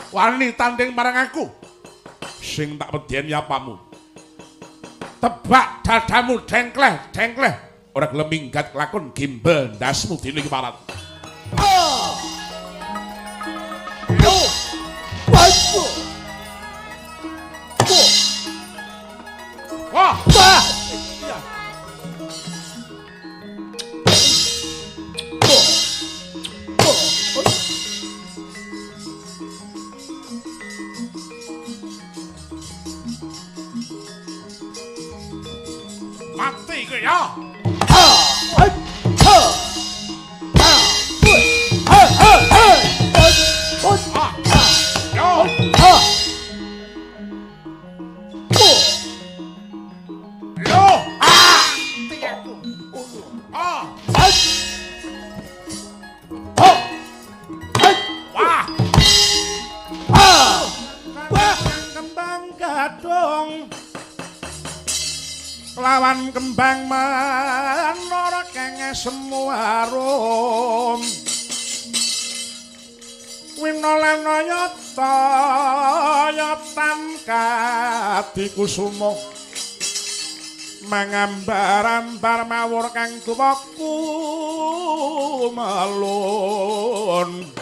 Wani tanding marang aku. Sing tak wedeni apamu? Tebak dadamu dengkleh, dengkleh. Ora gelem minggat lakon gimbel ndasmu dene iki parat. Wah! Wah! Mati kowe ya. Lawan kembang manara kang semu arum winolan yata yatan kadikusuma mangambar-ambar mawur kang tuwaku melun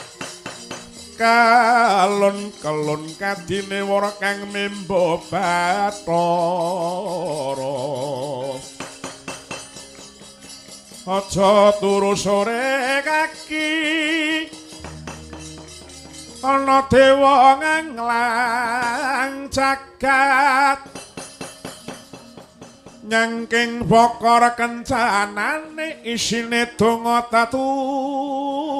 kalon-kalon kadine wara kang membo bathara. Aja turu sore kaki ana dewa nganglang jagat nyangking bokor kencanane isine donga tatulak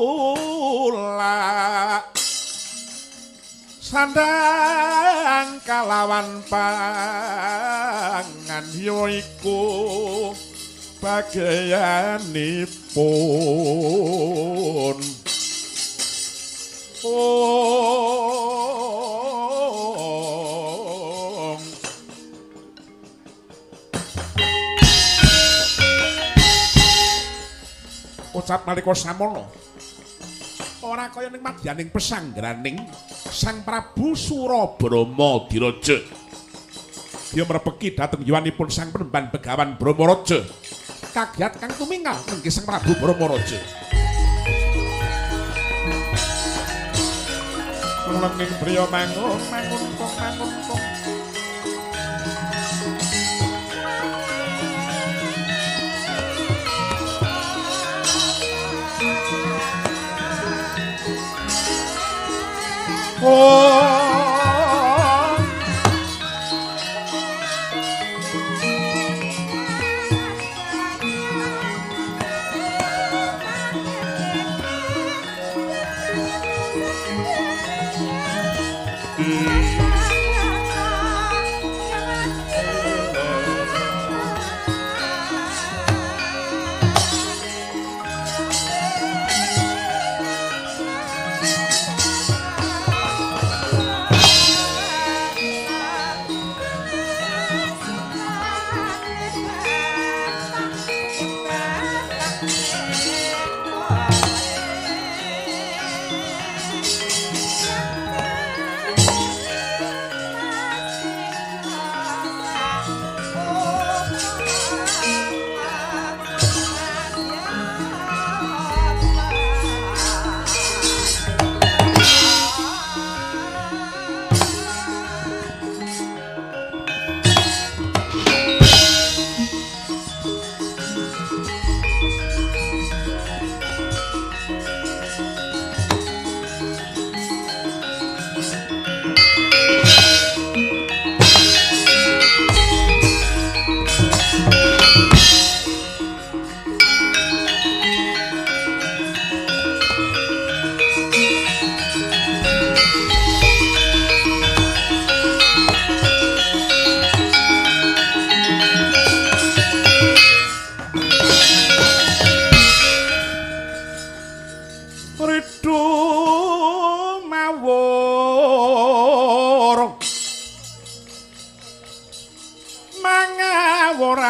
sandang kalawan pangan ya iku bageyanipun. Ucap nalika samono ora kaya ning madyaning pesanggraning Sang Prabu Surabrama Diraja. Dia mrepeki dhateng yuwanipun Sang Penemban Begawan Brahmaraja. Kagiat kang tumingal nenggih Sang Prabu Brahmaraja. Lenging priya mangun mangun kong mangun kong. Oh,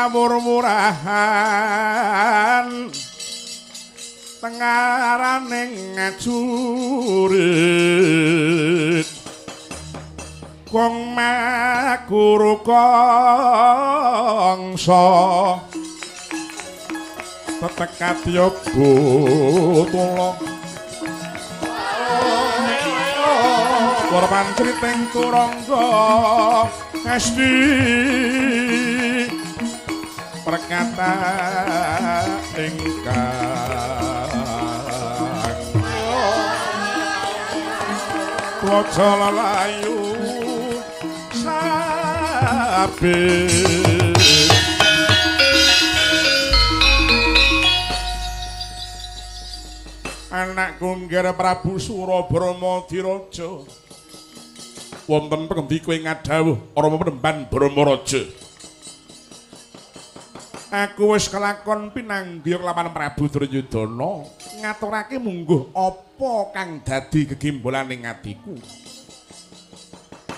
murah-murahan tengaraning ngajurit. Gong maguru kangsa tetekadya butula korban criting turangga esti perkata ingkang waca lelayu sabi. Anak kunggir Prabu Surabrama Diraja wonten pengendi kowe ngadhawuh Rama Penemban Brahmaraja? Aku wis kelakon pinanggih kelawan Prabu Duryudana ngaturake mungguh apa kang dadi gegimbolaning atiku.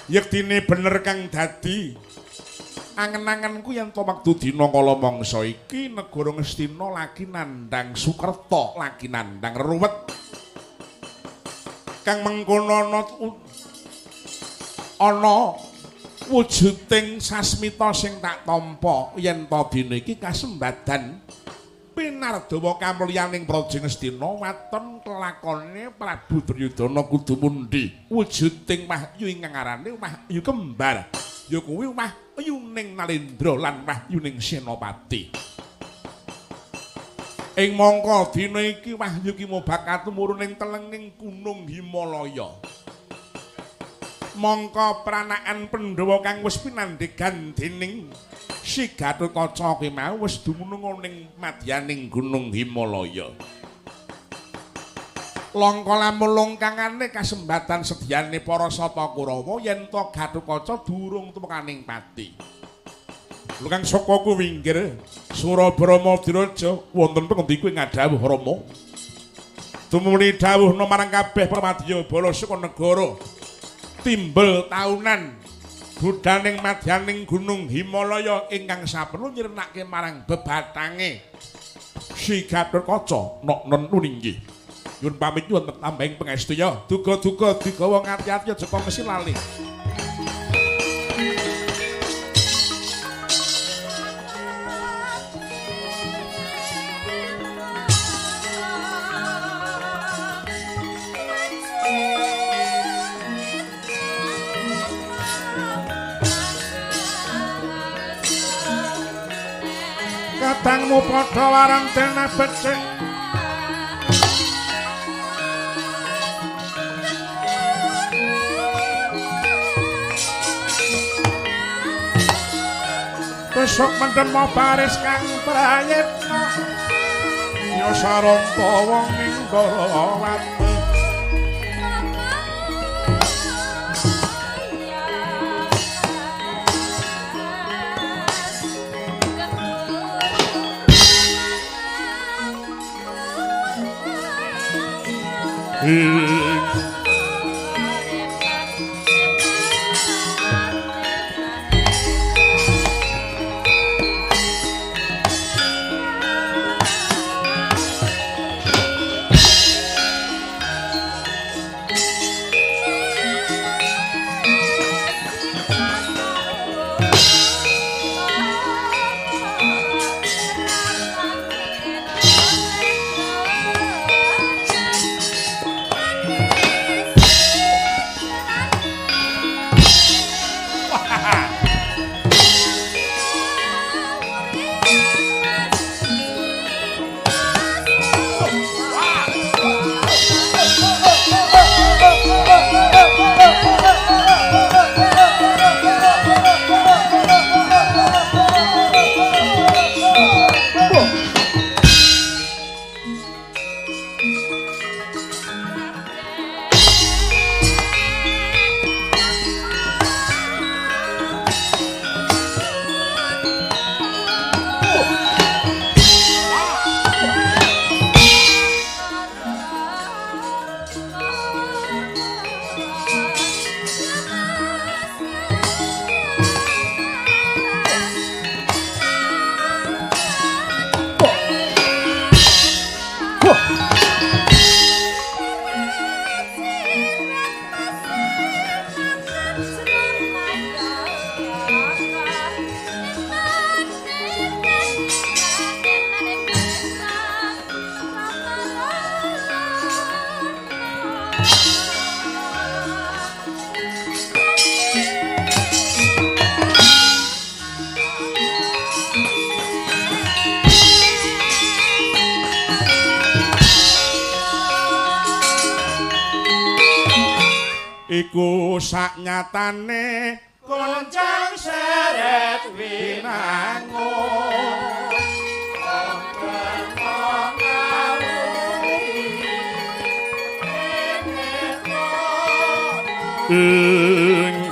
Yektine bener kang dadi angen-angenku yen to wektu dina kala mangsa iki negara Ngastina lagi nandhang Sukerta, lagi nandhang ruwet. Kang mengkono ana wujuding sasmita sing tak tampa yen to dina iki kasembadan pinardawa kamulyaning Praja Ngastina waton kelakone Prabu Duryudana kudu mundhi wujuding wahyu ingkang arane wahyu kembar ya kuwi wahyuning Nalendra lan wahyuning Senopati. Ing mangka dina iki wahyu ki bakal tumurun ing telenging Gunung Himalaya. Mangka pranakan Pandhawa kang wis pinandhegan dening Si Gatotkaca kuwi mau wis dumunung ning madyaning Gunung Himalaya. Langka lamun longkangane kasembatan sedyane para sata Kurawa yen to Gatotkaca durung tumekaning pati. Lukang saka kuwi winggir Surabrama Diraja wonten pengendi kuwi ngadhawuh Rama. Tumuli dhawuhna marang kabeh pramadya bala saka negara. Timbel taunan budhaning madyaning Gunung Himalaya ingkang saperlu nyirnake marang bebatange Si Gatotkaca nok-nen nuninggi. Nyuwun pamit nyuwun tambahing pangestu ya. Duga-duga digawa ngati-ati aja kok mesti lali. Kadangmu padha warang denah becik. Besok mendem baris kang prayitna ya saranta wong ing Ndarawati. Iku saknyatane goncang seret winangun. Ing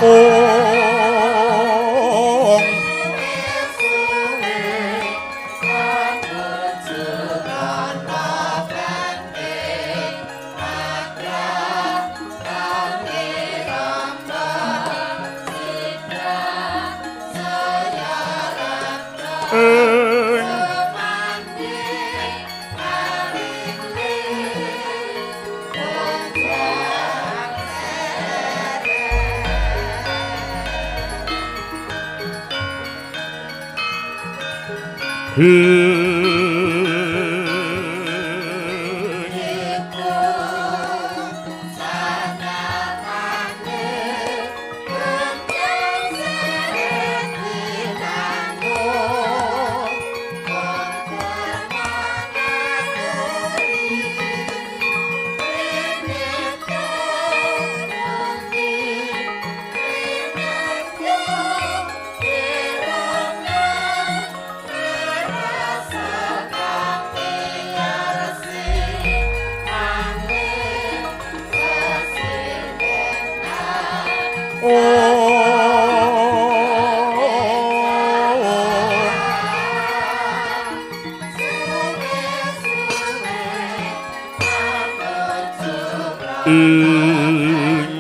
Ong ing ing Ong ing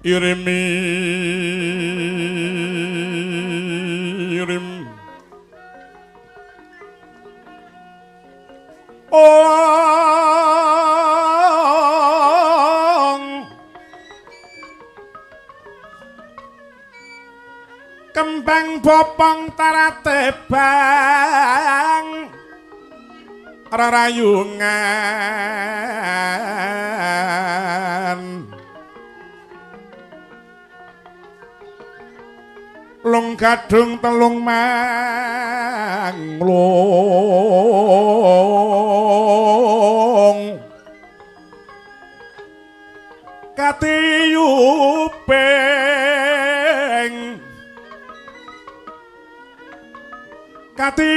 Irim irim Ong kembang bopong tarate bang rarayungan lung gadung telung manglung katiyuping katiyuping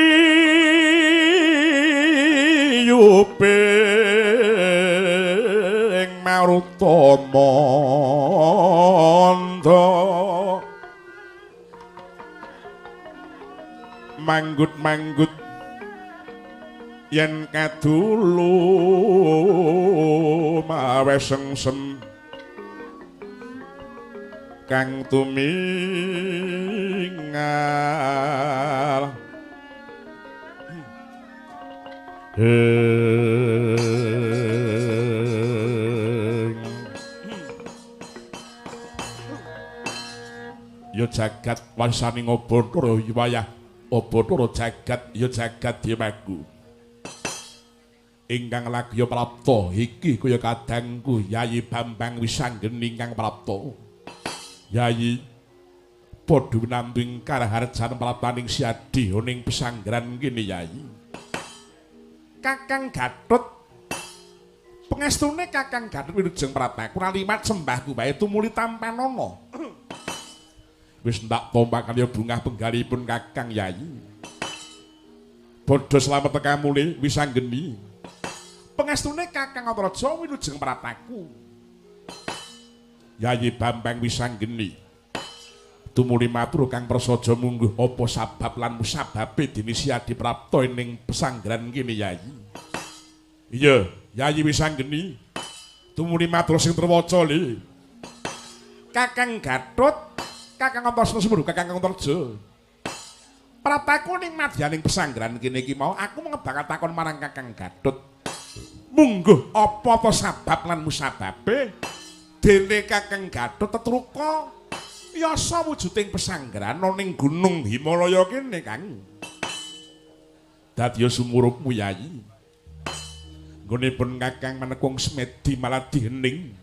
maruta mandha manggut-manggut yen kadulu mawe sengsem kang tumingal ya jagat wasaning Bathara wayah Bathara jagat ya jagat dheweku ingkang lagya prapta iki kaya kadangku Yayi Bambang Wisanggeni ingkang prapta. Yayi padha winantu ing karaharjan praptaning Siadi ning pesanggeran kene Yayi. Kakang Gatot pengestune Kakang Gatot wilujeng praptaku nalimat sembahku wae tumuli tampanana. Wis ndak tampa kaliya bungah penggalipun Kakang Yayi. Padha slamet tekamule Wisanggeni. Pengestune Kakang Antareja wilujeng praptaku. Yayi Bambang Wisanggeni. Tumuli matur Kang Prasaja mungguh apa sabab lan musababe dene Siadiprapta ning pesanggrahan kene Yayi. Iya, Yayi wis anggeni. Tumuli matur sing terwaca le. Kakang Gatot, Kakang Antasena Sumur, Kakang Antarja. Prataku ning madyaning pesanggrahan kene iki mau aku mung bakal takon marang Kakang Gatot. Mungguh apa ta sabab lan musababe dene Kakang Gatot tetruka yasa wujuding pesanggrahan ana ning Gunung Himalaya kene, Kang. Dadi sumurupmu Yayi. Nggonipun Kakang manekung semedi maladi hening.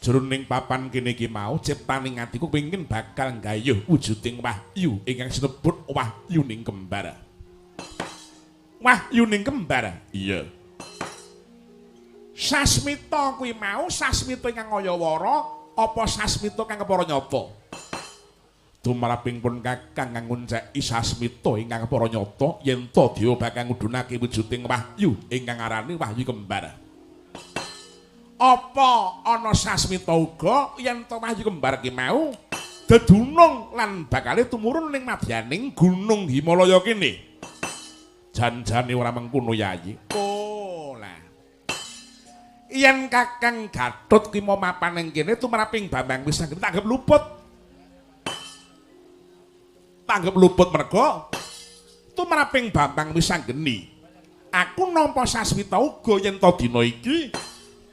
Jroning papan kene iki mau ciptaning atiku pengin bakal nggayuh wujuding wahyu ingkang sinebut wahyuning kembar. Wahyuning kembar? Iya. Sasmita kuwi mau sasmita ingkang kaya-wara apa sasmita kang kepara nyata? Tumraping pun Kakang kang ngunceki sasmita ingkang kepara nyata yen ta dewa bakal ngudhunake wujuding wahyu ingkang arane wahyu kembar. Apa ana sasmita uga yen ta wahyu kembar ki mau dedunung lan bakale tumurun ning madyaning Gunung Himalaya kene? Jan-jane ora mengkono Yayi. Oh lah. Yen Kakang Gatot ki mau mapan ning kene tumraping Bambang Wisanggeni tanggep luput. Tanggep luput merga tumraping Bambang Wisanggeni. Aku nampa sasmita uga yen ta dina iki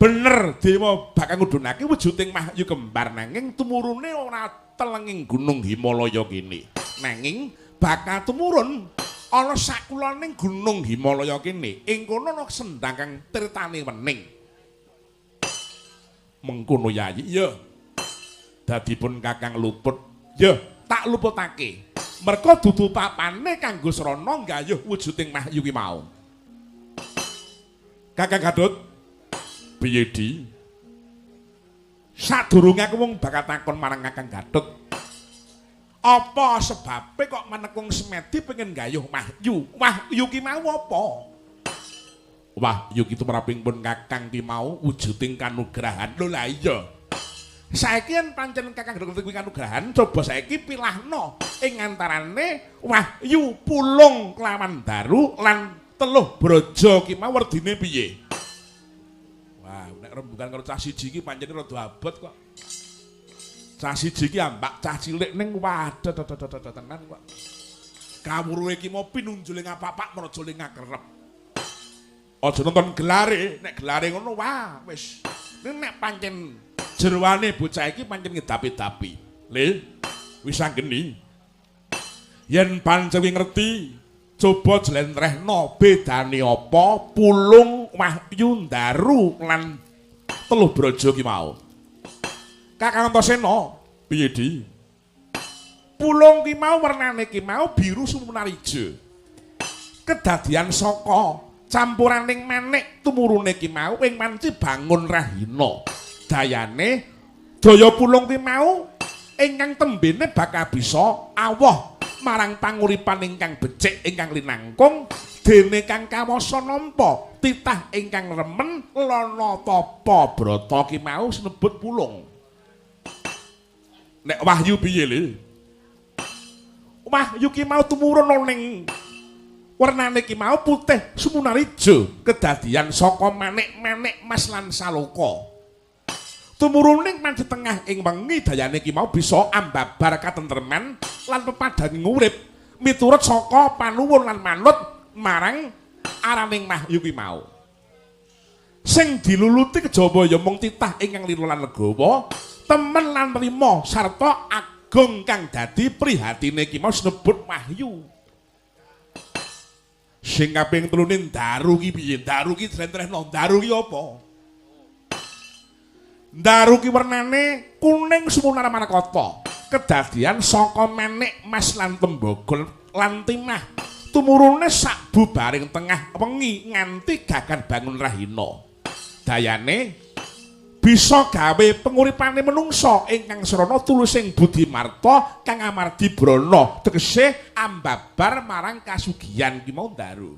bener dewa bakal ngudhunake wujuding wahyu kembar nanging tumurune ora telenging Gunung Himalaya kene. Nanging bakal tumurun ana sakuloning Gunung Himalaya kene. Ing kono ana sendang kang tritane wening. Mengkono Yayi. Iya. Dadipun Kakang luput. Ya, tak luputake. Merga dudu papane kanggo srana nggayuh wujuding wahyu ki mau. Kakang Gatot, piye di? Sadurunge aku mung bakal takon marang Kakang Gatot. Apa sebabe kok manekung semedi pengen nggayuh wahyu? Wahyu ki mau apa? Wahyu ki tumraping pun Kakang ki mau wujuding kanugrahan. Lho lah iya. Saiki yen pancen Kakang Gatot kuwi kanugrahan, coba saiki pilahno ing antarane wahyu pulung kelawan daru lan teluh braja ki mau werdine piye? Wah, nek rembugan karo cah siji iki pancen rada abot kok. Cah siji iki ambak cah cilik ning waduh tenan kok. Kawruhe iki mau pinunjule ngapapak mraja ling ngakerep. Aja nonton gelare, nek gelare ngono wah wis. Ning nek pancen jeroane bocah iki pancen ngedapi-dapi. Le, wis anggeni. Yen pancen ngerti, coba jlentrehno bedane apa pulung wahyu ndaru lan teluh braja ki mau. Kakang Antasena, piye di? Pulung ki mau wernane ki mau biru sumunar ijo. Kedadian saka campuraning manik tumurune ki mau ing wanci bangun rahina. Dayane daya pulung ki mau ingkang tembene bakal bisa awoh marang panguripan ingkang becik ingkang linangkung dene kang kawasa nampa titah ingkang remen lana tapa brata ki mau sinebut pulung. Nek wahyu piye le? Wahyu ki mau tumurun ning wernane ki mau putih sumunar ijo kedadian saka manik-manik mas lan saloka. Tumuruning manci tengah ing wengi dayane ki mau bisa ambabar katentreman lan pepadhaning urip miturut saka panuwun lan manut marang araning wahyu ki mau. Sing diluluti kejaba ya mung titah ingkang lila lan legawa, temen lan trima sarta agung kang dadi prihatine ki mau sinebut wahyu. Sing kaping telune ndaru ki piye? Ndaru ki jlentrehno, ndaru ki apa? Ndaru ki wernane kuning sumunar manakata. Kedadian saka menik mas lan tembaga lan timah. Tumurune sakbubaring tengah wengi nganti gagan bangun rahina. Dayane bisa gawe penguripane menungsa ingkang srana tulusing budi marta kang amardi brana tegese ambabar marang kasugihan ki mau ndaru.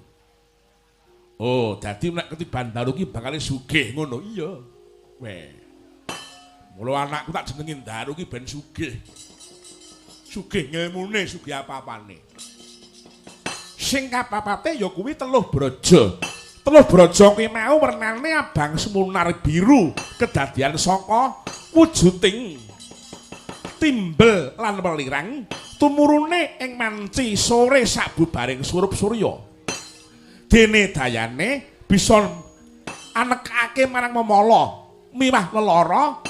Oh, dadi nek ketiban ndaru ki bakale sugih ngono. Iya. Weh. Mula anakku tak jenenge Ndaru ki ben sugih. Sugih ngilmune, sugih apa-apane. Sing kapapate ya kuwi Teluh Braja. Teluh Braja kuwi mau wernane abang semunar biru, kedadian saka wujuding timbel lan welirang tumurune ing manci sore sabubaring surup surya. Dene dayane bisa anekake marang memala miwah lelara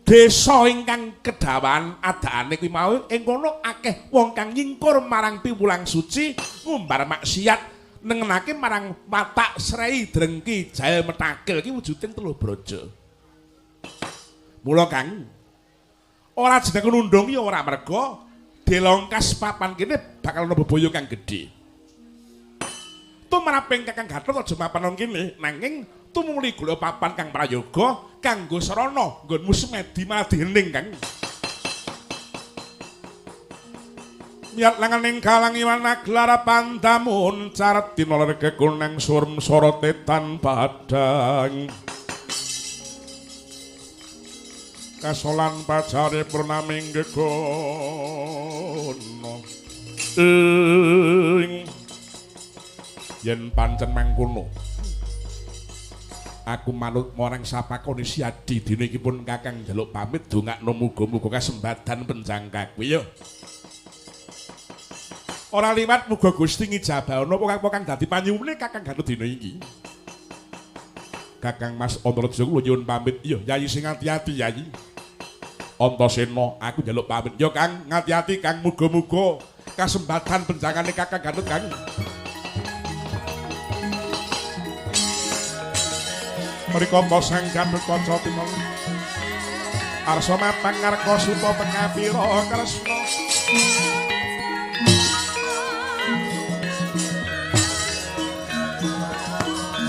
desa ingkang kedawan adaane kuwi mau ing kono akeh wong kang nyingkur marang piwulang suci ngumbar maksiat nengenake marang watak srei drengki jail metakil iki wujuding Teluh Braja. Mula Kang ora jeneng nundung ya ora merga delongkas papan kene bakal ana bebaya kang gedhe. Tumraping Kakang Gatot aja mapan nang kene nanging tumuli golek papan kang prayoga kanggo sarana nggonmu semedi madhening Kang. Miyat langaning kalang iwana glara pandamun caret dina ler kekunang surem sorote tan padang. Kasolan pacare purnaming gegono. Ing yen pancen mangkono aku manut marang sapakone Siadi dina iki pun Kakang njaluk pamit dongakno muga-muga kasembadan penjangkak kuwi ya. Ora liwat muga Gusti ngijabahana apa kang dadi panyuwune Kakang Gatot dina iki. Kakang Mas Antareja kula nyuwun pamit. Ya Yayi sing ati-ati Yayi. Antasena aku njaluk pamit. Ya Kang, ngati-ati Kang, muga-muga kasembadan penjangkane Kakang Gatot Kang. Mriko sang Gatotkaca timeng arsa mapang ngarka suta pekapira Kresna.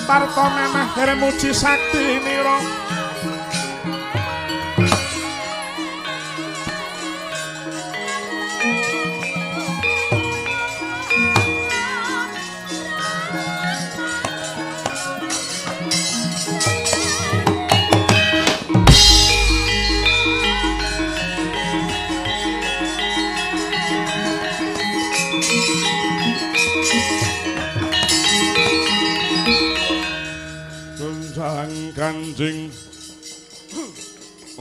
Parta manah dermuji sakti nira. Kanjing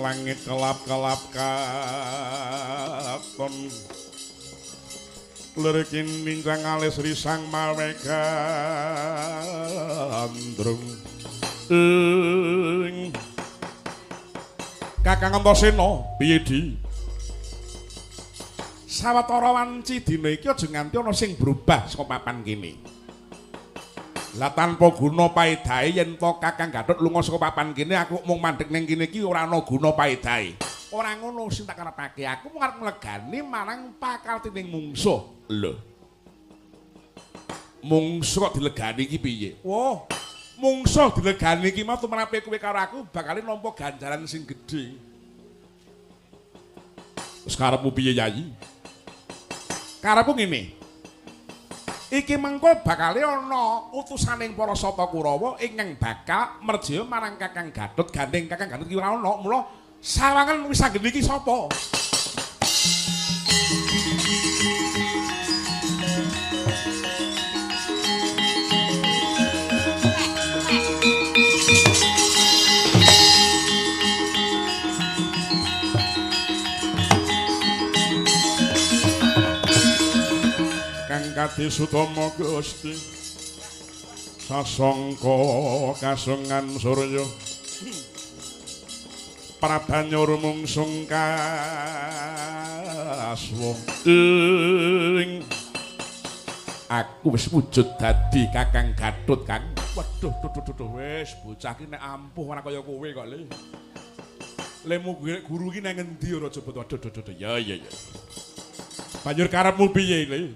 langit kelap-kelap katon lirikin nincang alis risang mawe gandrung. Ing Kakang Antasena piye di sawetara wanci dina iki aja nganti ana sing berubah saka papan kene. Lah tanpa guna paedahe yen to Kakang Gatot lunga saka papan kene aku mung mandeg ning kene iki ora ana guna paedahe. Ora ngono sing tak karepake, aku mung arep nglegani marang pakartining mungsuh. Lho. Mungsuh kok dilegani iki piye? Wah, mungsuh dilegani iki mau tumrape kowe karo aku bakal nampa ganjaran sing gedhe. Wis karepmu piye Yayi? Karepku ngene. Iki mengko bakale ana utusaning para Sata Kurawa ingkang bakal merjaya marang Kakang Gatot. Gandeng Kakang Gatot iki ora ana, mula sawangan wis anggene iki sapa? Kang Sutama Gusti sasangka kasungan surya prabanyur mungsung kaswa. Ing aku wis wujud dadi Kakang Gatot Kang. Waduh duh duh duh wis bocah iki nek ampuh ora kaya kowe kok le. Lemu guru iki nang ngendi ora coba. Waduh duh duh ya ya ya. Banjur karepmu piye le?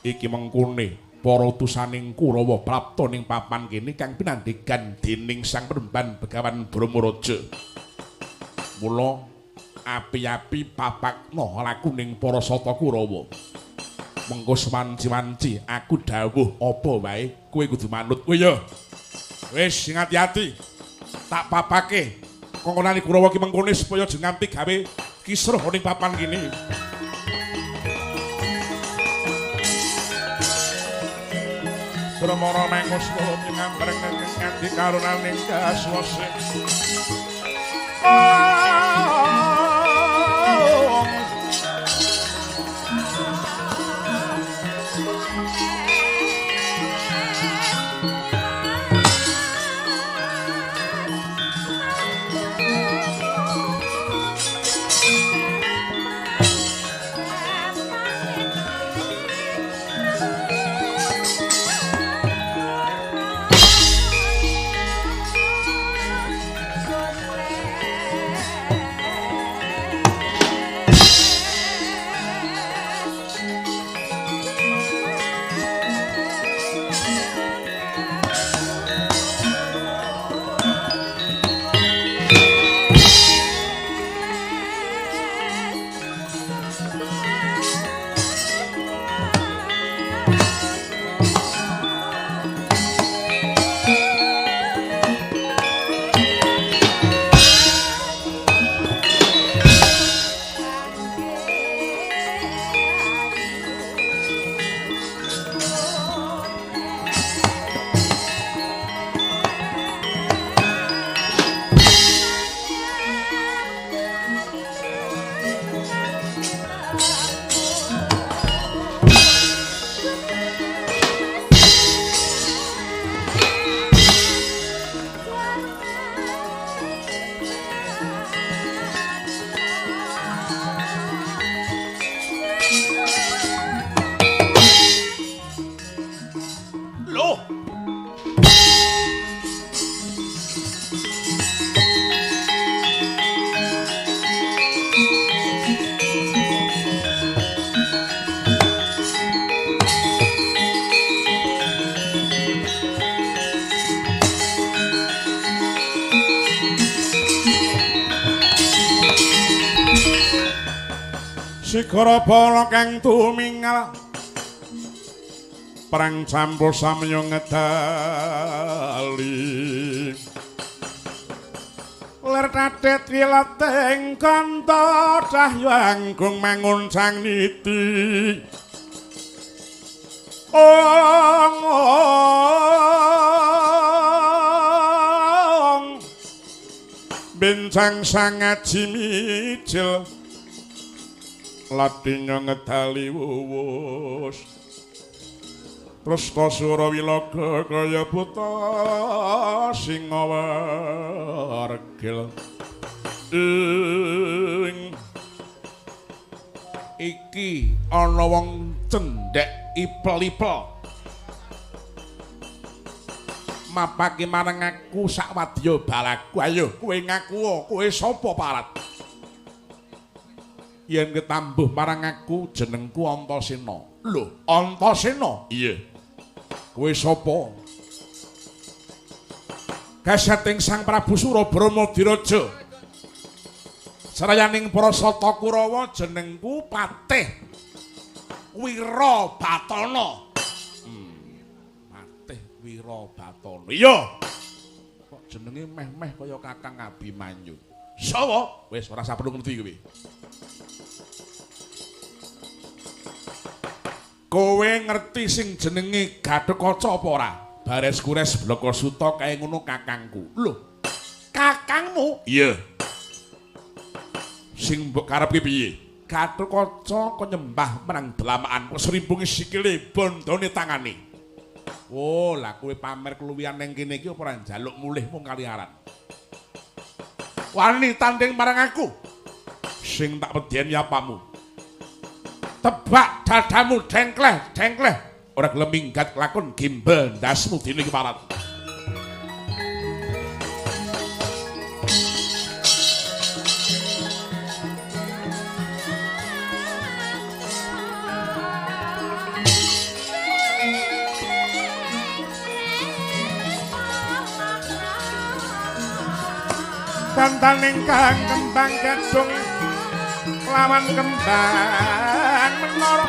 Iki mengkone para utusaning Kurawa prapta ning papan kene kang pinandhegan dening Sang Peremban Begawan Brahmaraja. Mula api-api papakna lakuning para Sata Kurawa. Mengko sewanci-wanci aku dawuh apa wae kowe kudu manut kowe ya. Wis sing ati-ati. Tak papake kongkonane Kurawa ki mengkone supaya aja nganti gawe kisruh ning papan kene. Brahmara manguswa nyambreng nganti karunaning kaswasa. Sigara bala kang tumingal perang campur samya ngedali ler tatet wilateng kanta cahya anggung mangun sang niti ong ong bencang sang aji mijil ladinya ngedali wuwus Tresta sura wilaga kaya buta singa wergil ing iki ana wong cendhek ipel-ipel mapake marang aku sak wadya balaku. Ayo kowe ngaku kowe sapa parat? Yen ketambuh marang aku jenengku Antasena. Lho, Antasena? Iya. Kowe sapa? Kaseting Sang Prabu Surabrama Diraja. Serayaning para sata Kurawa jenengku Patih Wirabatana. Patih Wirabatana. Iya. Kok jenenge meh-meh kaya Kakang Abimanyu. Sapa? Wis ora usah perlu ngerti kowe. Kowe ngerti sing jenenge Gathotkaca apa ora? Bares kures blaka suta kae ngono kakangku. Lho, kakangmu? Iya. Sing mbok karepke piye? Gathotkaca kon nyembah marang dlamakan srimbunge sikile bondone tangane. Oh, lah kowe pamer keluwihan ning kene iki apa ora njaluk mulih mung kaliaran? Wani tanding marang aku. Sing tak wedeni apamu? Tebak dadamu dengkleh, dengkleh. Ora gelem minggat lakon gimbel ndasmu dene iki parat. Tantaning kang kembang gadung lawan kembang menara.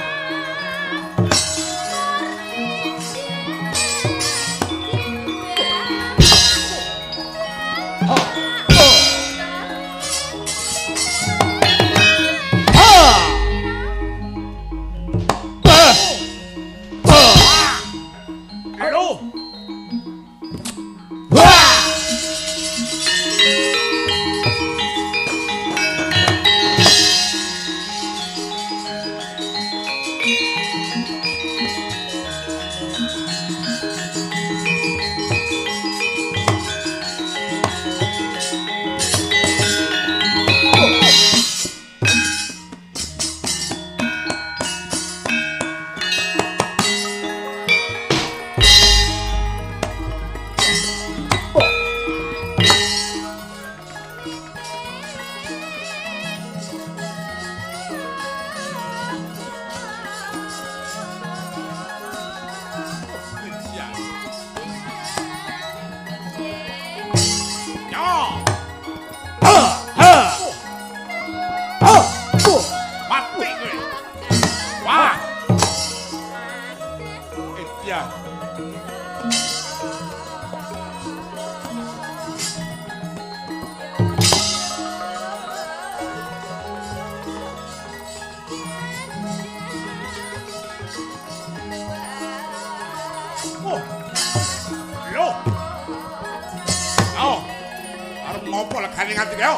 Ngopo legane nganti yo?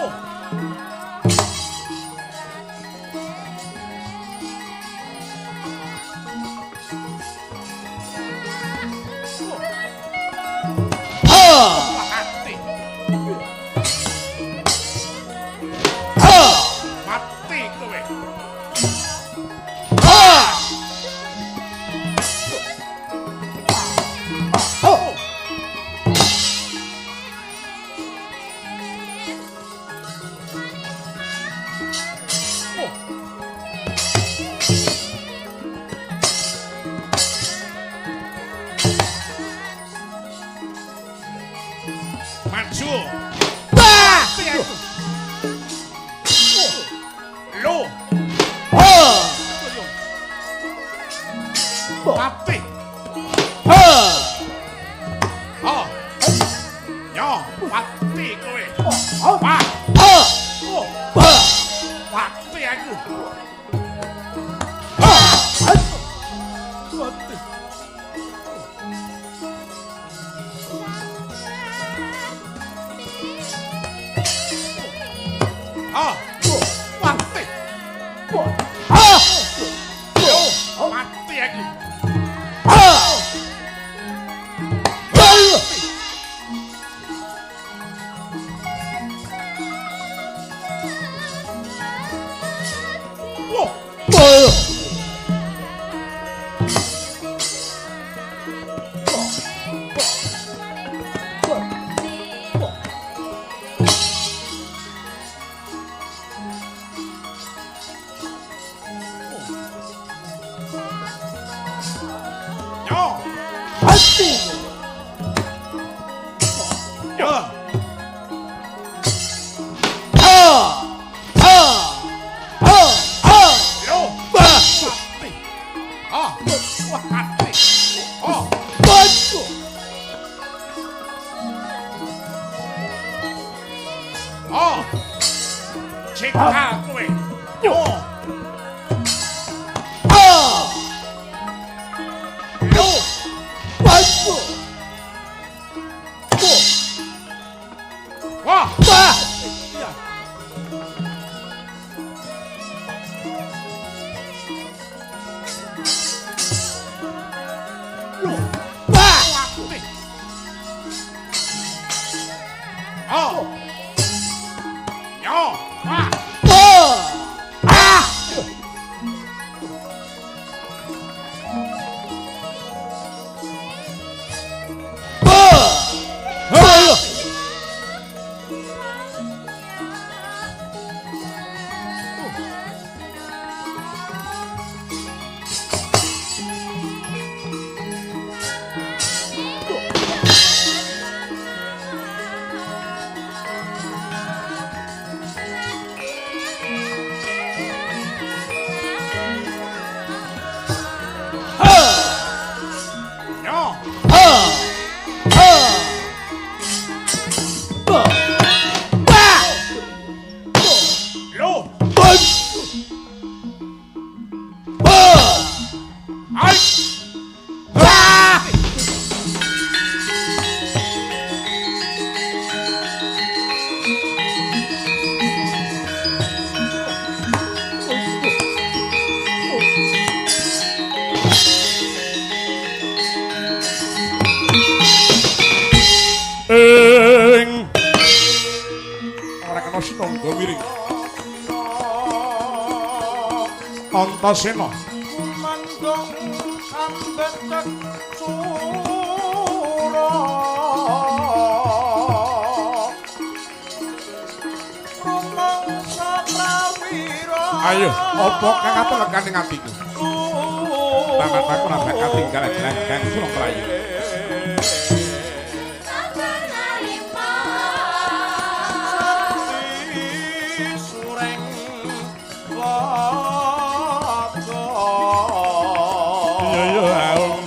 Oh. Mati. Mati kowe. Maju. Mati aku. Lo. Mati. Oh. Yo, mati kowe. Wah. Mati aku. Mati. Ah, mati. Yo, mati aku. Wah. Yo. Yo. Yo. Mati. Ah. Wah, mati. Oh. Oh. Cekal kowe. Yo. Yo. Wah. Iya. Yo. Mati. Oh. Yo. Wah. Yo. Lo. Ai. Ing ora kena sinangga wiring. Antasena Kumandhong ambecek sura rumangsa prawira. Ayo, apa kang apa legane atiku? Tamat aku ora bakal tinggal gelanggang sulung mlayu. Sureng laga. Iya iya aung.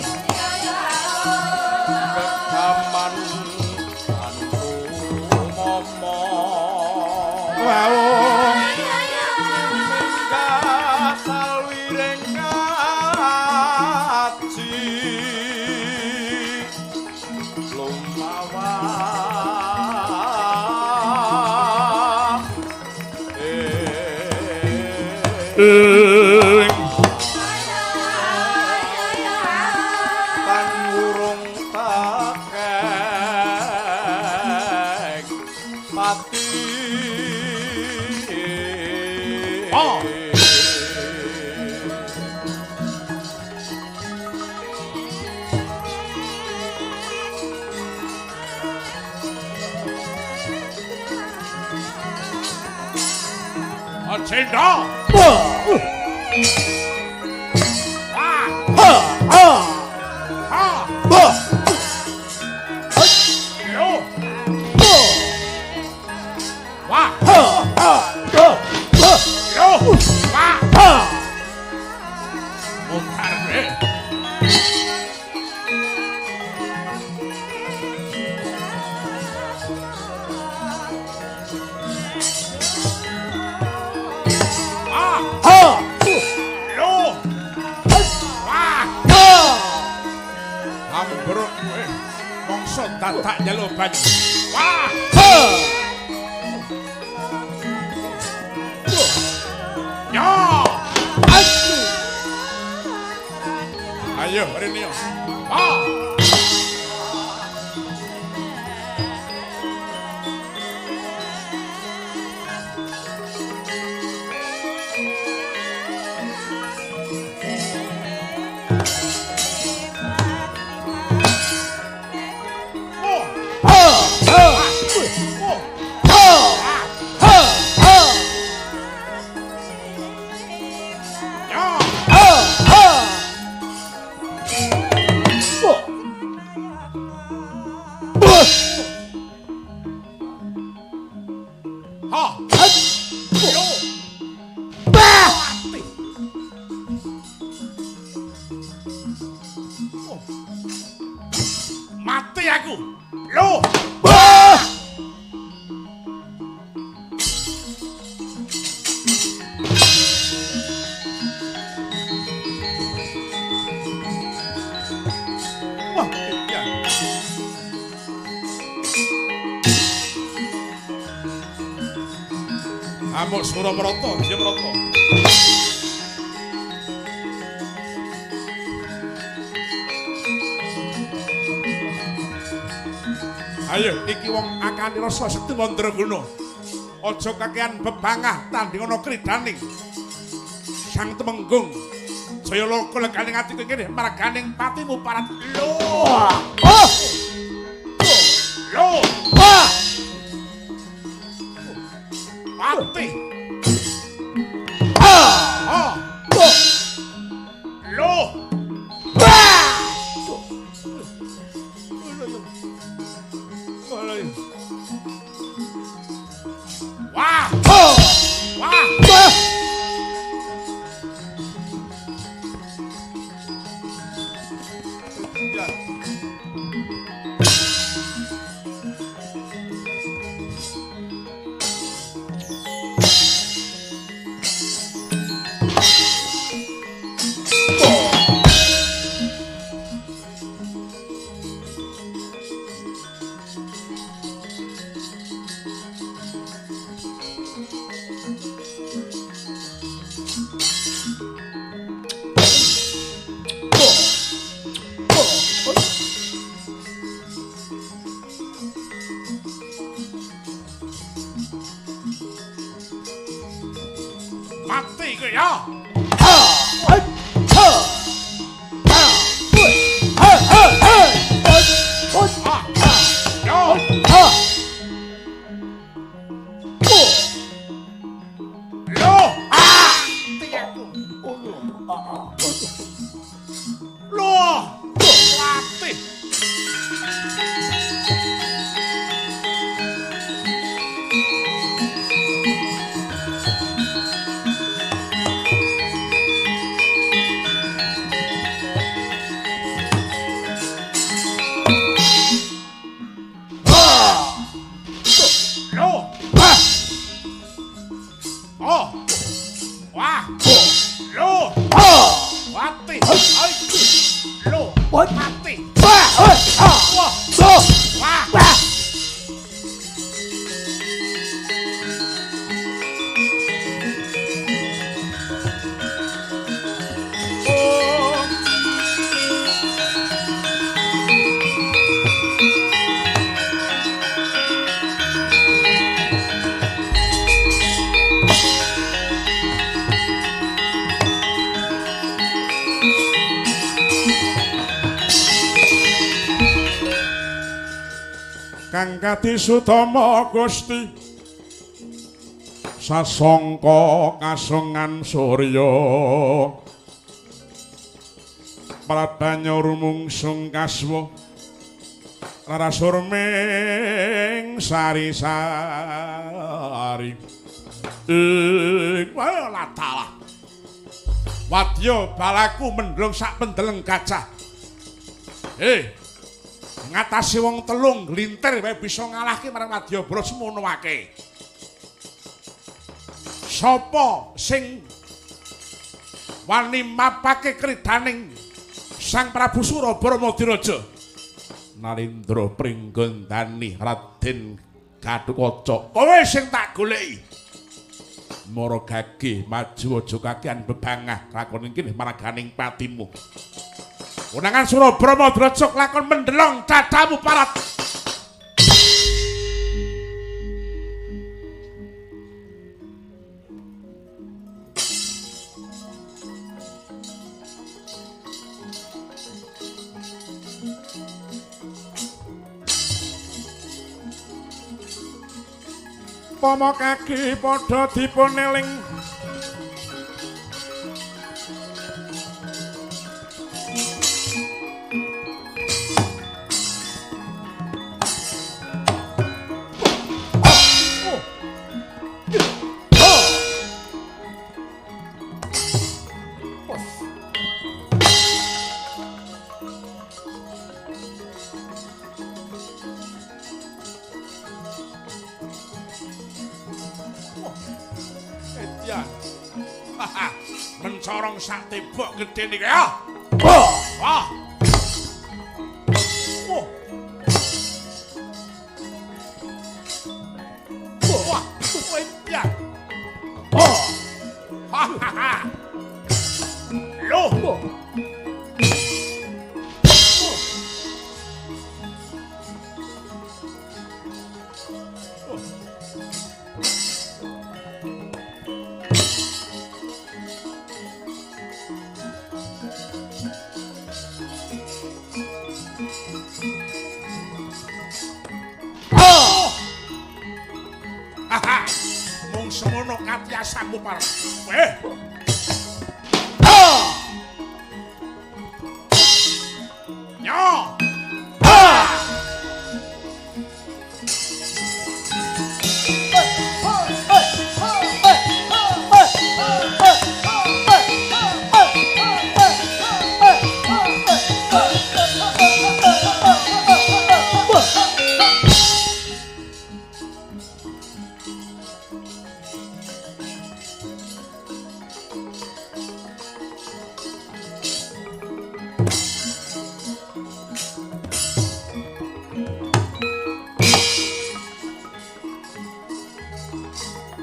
Kedaman antu momo. Aung. Salwiring kaji. Tan wurung tekeng pati. Oh. Cendol. Wah. Ha. Yo. Wah. Yo. Wah. Mutar kowe. Ah. Yo. Wah. Ambruk kowe. Mongso dadak njaluk banyu. Wah. Yo. Ayo rene yo. Wah. Oh. Oh. Yo. Ha. Yo. Mati. Oh. Mati aku. Lo. Wah, iya. Amuk Suramarata, Jayamarata. Ayo, iki wong akane rasa sekti mandraguna. Aja kakean bebangah tanding ana kridaning Sang Temenggung. Jayaloka leganing atiku kene marganing patimu parat. Lho. Lho. Mati. Ah. Lho. Wah. Wah. Ya. Mati kowe ya. Yo. Lho. Mati aku. Lho. Mati. Lho. Oh. Wah. Lho. Mati. Lho. Mati. Wah. Wah. Kang kadisutama Gusti sasangka kasongan surya pradanya rumungsung kaswa rarasurming sari-sari ing latalah wadya balaku mendlung sak pendeleng gajah. Ngatasi wong telung glintir wae bisa ngalahke marang Wadyabala semono akeh. Sapa sing wani mapake kridaning Sang Prabu Surabrama Diraja? Narendra Pringgondani Raden Gatotkaca. Kowe sing tak goleki. Mara gagih maju aja kakean bebangah lakon iki maraganing patimu. Konangan Surabrama Diraja lakon mendelong dadamu parat. Pomo kaki padha dipun eling mencorong sak tembok gedhe niki ya. Wah. Wah. Wah, ya. Oh. Ha ha ha. Loh. Mung semono katiasanmu pareng. Nyo.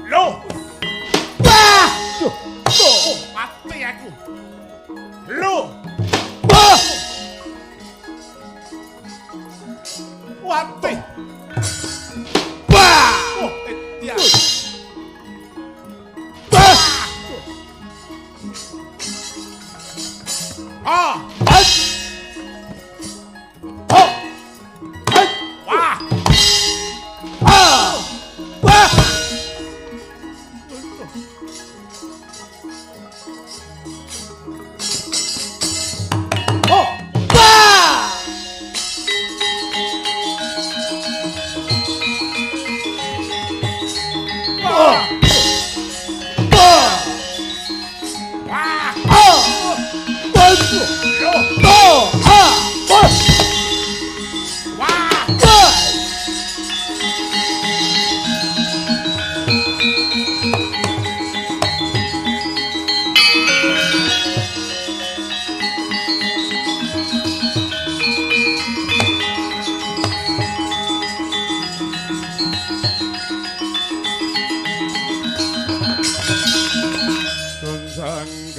Loh. Wah. Mati aku. Loh. Wah. Mati. Wah. Oh, ya. Wah. Ah. Oh. Wah. Ah. Wah.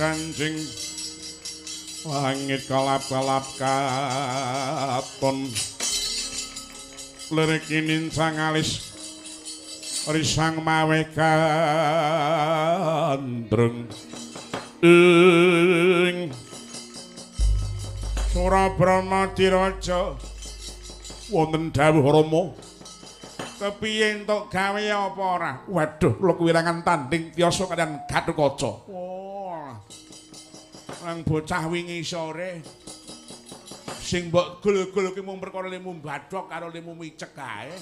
Kanjeng langit kalap-kalap katon lirik nincang alis risang mawe gandrung ing Surabrama Diraja wonten dawuh Rama. Kepiye entuk gawe apa ora? Waduh, kula kuwirangan tanding tiyasa kaliyan Gatotkaca. Oh. Nang bocah wingi sore sing mbok gul-gul ki mung perkara lemu badhok karo lemu micek kae.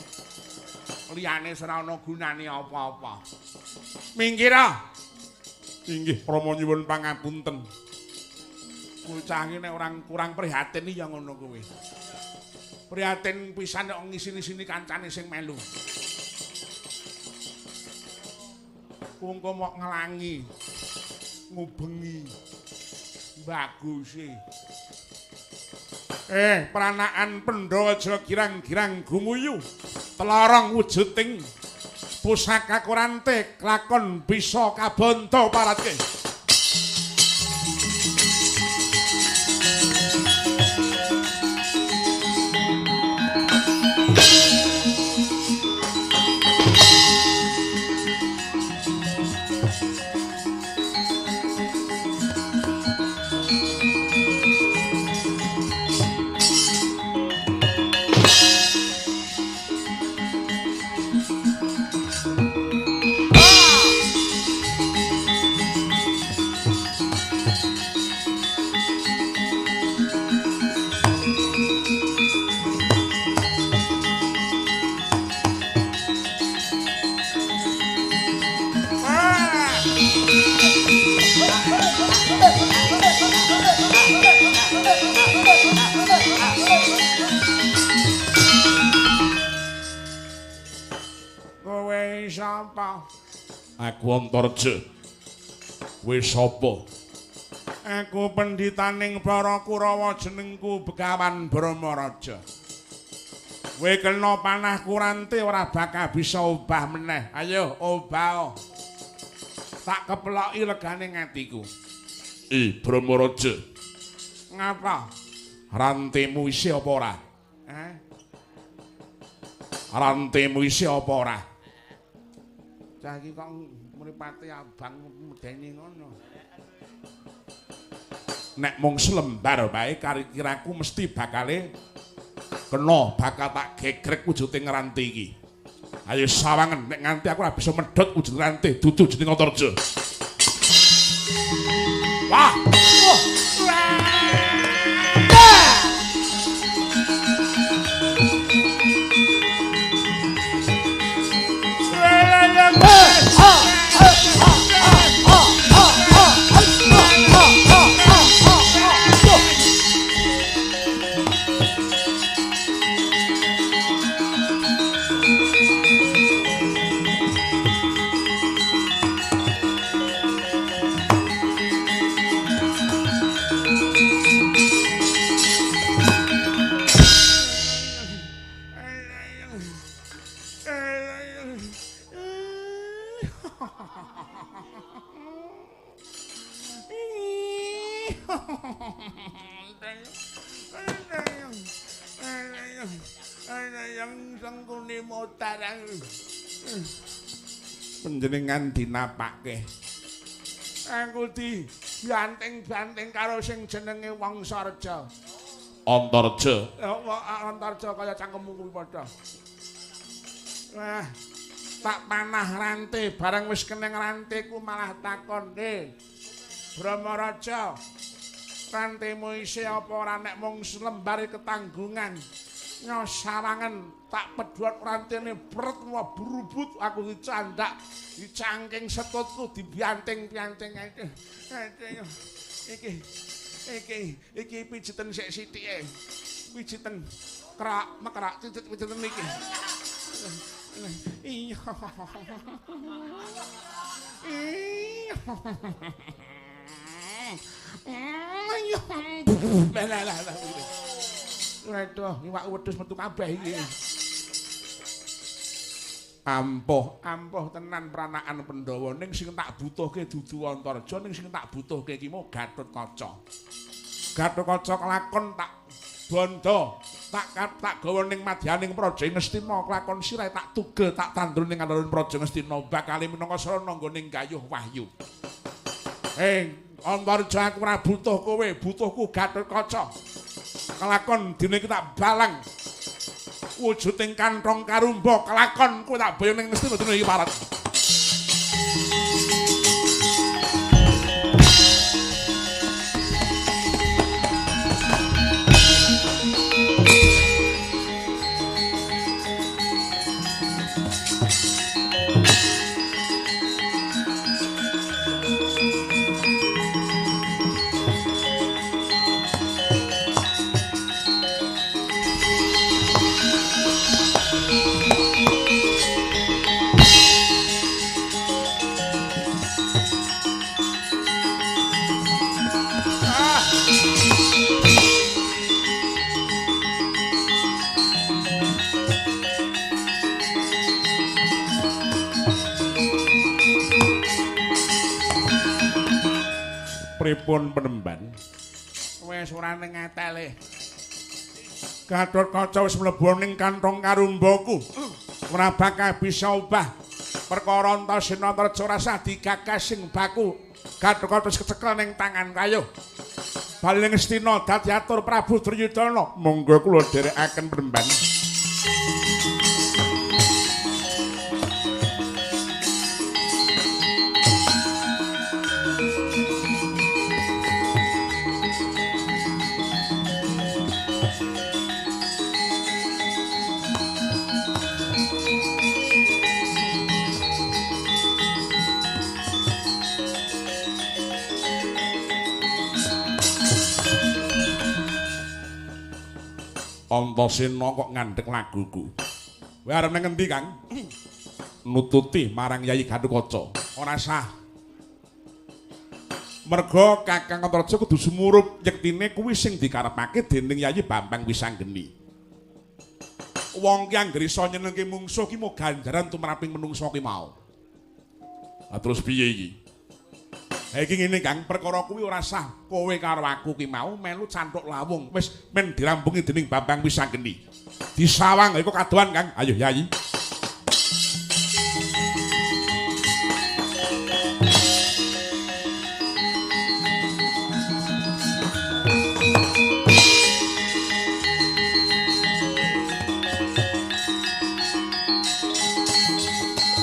Liyane ora ana gunane apa-apa. Minggir ah. Inggih, Rama nyuwun pangapunten. Bocah iki nek orang kurang prihatin ya ngono kuwi. Prihatin pisan nek ngisini-sini kancane sing melu. Kungko mok ngelangi, ngubengi, bagusi. Pranaan Pandhawa aja girang-girang gumuyu, telorong wujuding pusaka kurante klakon bisa kabanta paratke. Aku Antarja. Kowe sapa? Aku pendhitaning para Kurawa, jenengku Begawan Brahmaraja. Kowe kena panah kurante ora bakal bisa obah meneh. Ayo obah. Tak kepeloki legane atiku. Brahmaraja. Ngapa? Rantemu isih apa ora? Rantemu isih apa ora? Cah iki kok mripate abang medeni ngono. Nek mung selembar bae kira-kiraku mesti bakale kena, bakal tak gegrek wujuding ranti iki. Ayo sawangen nek nganti aku ora bisa medhot wujud ranti dudu jeneng Antarja. Wah. Panjenengan dinapake. Aku dibanting-banting karo sing jenenge Wong Sarja. Antarja. Antarja kaya cangkemmu kuwi padha. Wah, tak panah rante bareng wis keneng ranteku malah takon, "Eh, Brahmaraja, rantemu isih apa ora nek mung selembar ketanggungan?" Nyosawangen tak pedhot rantene bret wah berubut aku dicandak dicangking setutku dibanting-banting. Iki iki iki pijeten sik sithike. Pijeten kerak mekerak titik pijeten iki. Iya. Iya. Lah lah lah. Waduh, iwak wedhus metu kabeh iki. Ampuh, ampuh tenan pranaan Pandhawa ning sing tak butuhke dudu Antarja, ning sing tak butuhke iki mau Gatotkaca. Gatotkaca kelakon tak bondo, tak gawa ning madyaning Praja Ngastina, kelakon sirahe tak tugel, tak tandur ning alun Praja Ngastina, bakale minangka sarana nggone gayuh wahyu. Antarja aku ora butuh kowe, butuhku Gatotkaca. Kelakon dene iki tak balang. Wujuding kantong karumba kelakon kowe tak boyong ning Ngastina dina iki parat. Pripun penemban? Wis ora ning atele. Gathotkaca wis mlebu ning kantong karumbaku. Ora bakal bisa obah. Perkara Antasena Antareja ora sah digagas sing baku. Gathotkaca wis kecekel ning tangan kayuh. Bali ning Ngastina dadi atur Prabu Duryudana. Monggo kula dherekaken penemban. Antasena kok ngandhek laguku. Kowe arep nang ngendi, Kang? Nututi marang Yayi Gathotkaca. Ora sah. Merga Kakang Antareja kudu sumurup yektine kuwi sing dikarepake dening Yayi Bambang Wisanggeni. Wong ki anggere iso nyenengke mungsuh ki mau ganjaran tumraping menungsa ki mau. Lah terus piye iki? Ha iki ngene Kang, perkara kuwi ora sah kowe karo aku ki mau melu canthuk lawung. Wis men dirampungi dening Bambang Wisanggeni. Disawang iku kadohan Kang. Ayo Yayi.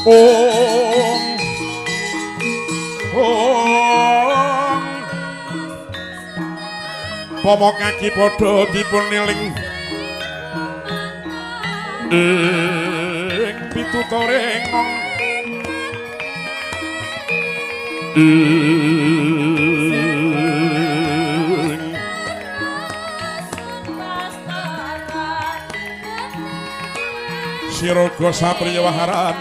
Om Om Pomo kaki padha dipun eling ing pitutore ngong ing siraga sapriya waharan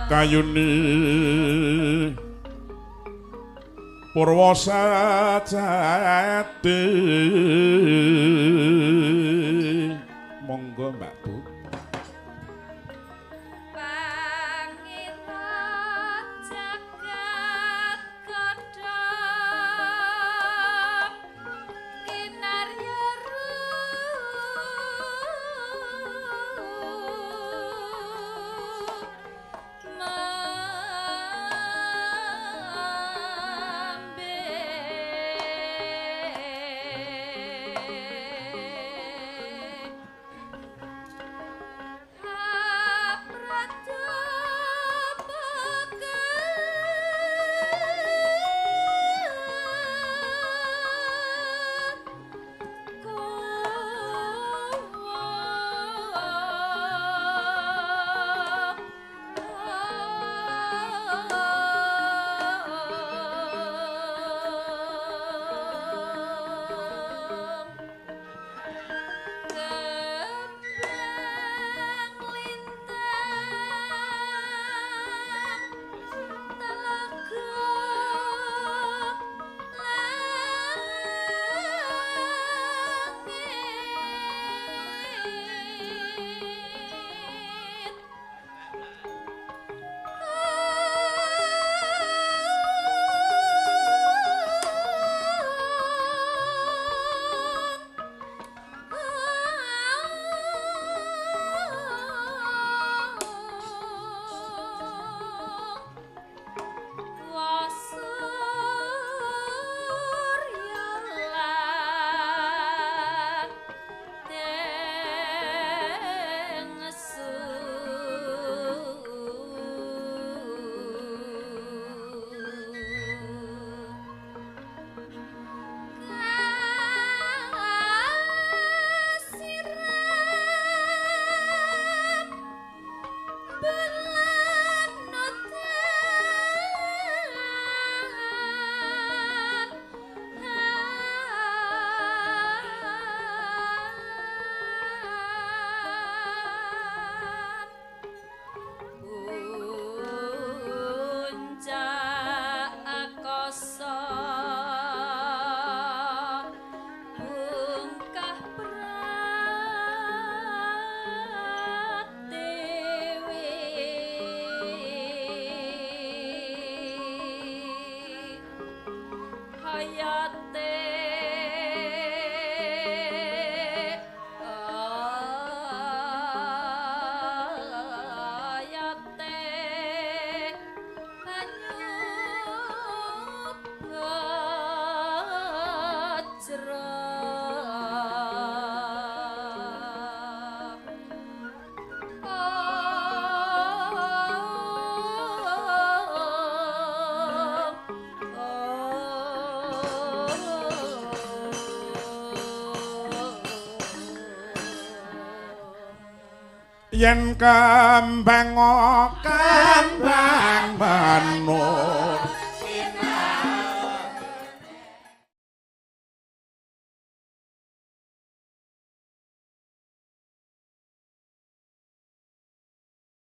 kayuni purwa sajati. Monggo Mbak Bu. Pangira jagat kodhong kinarya Yen kembang kembang menur.